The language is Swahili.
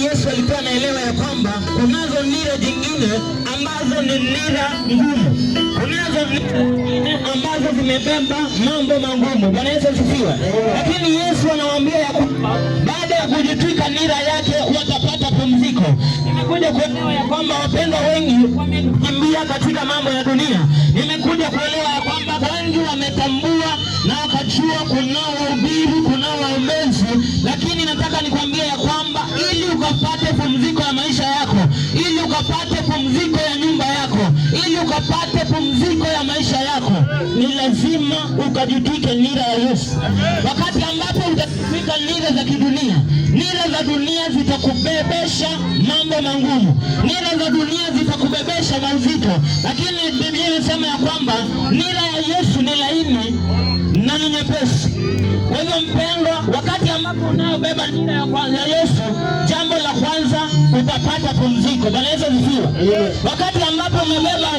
Lakini Yesu alikuwa anaelewa ya kwamba kunazo nira jingine ambazo ni nira ngumu, kunazo nira jingine ambazo zimebeba mambo magumu. Bwana Yesu asifiwe. Lakini Yesu anawaambia ya kwamba baada ya kujitwika nira yake watapata pumziko. Nimekuja kuelewa ya kwamba wapendwa wengi wamekimbia katika mambo ya dunia. Nimekuja kuelewa ya kwamba wengi wametambua na wakajua kunao wahubiri, kunao waombezi, lakini nataka nikwambie ya kwamba ili ukapate pumziko ya maisha yako, ili ukapate pumziko ya nyumba yako, ili ukapate pumziko ya maisha yako, ni lazima ukajitwike nira ya Yesu. Wakati ambapo utatwika nira za kidunia, nira za dunia zitakubebesha mambo magumu, nira za dunia zitakubebesha mazito, lakini Biblia inasema ya kwamba nira ya Yesu ni laini na ni nyepesi. Kwa hivyo mpendwa, wakati ambapo unayobeba nira ya kwanza ya Yesu, jambo la kwanza utapata pumziko. Bwana Yesu asifiwe. Wakati ambapo umebeba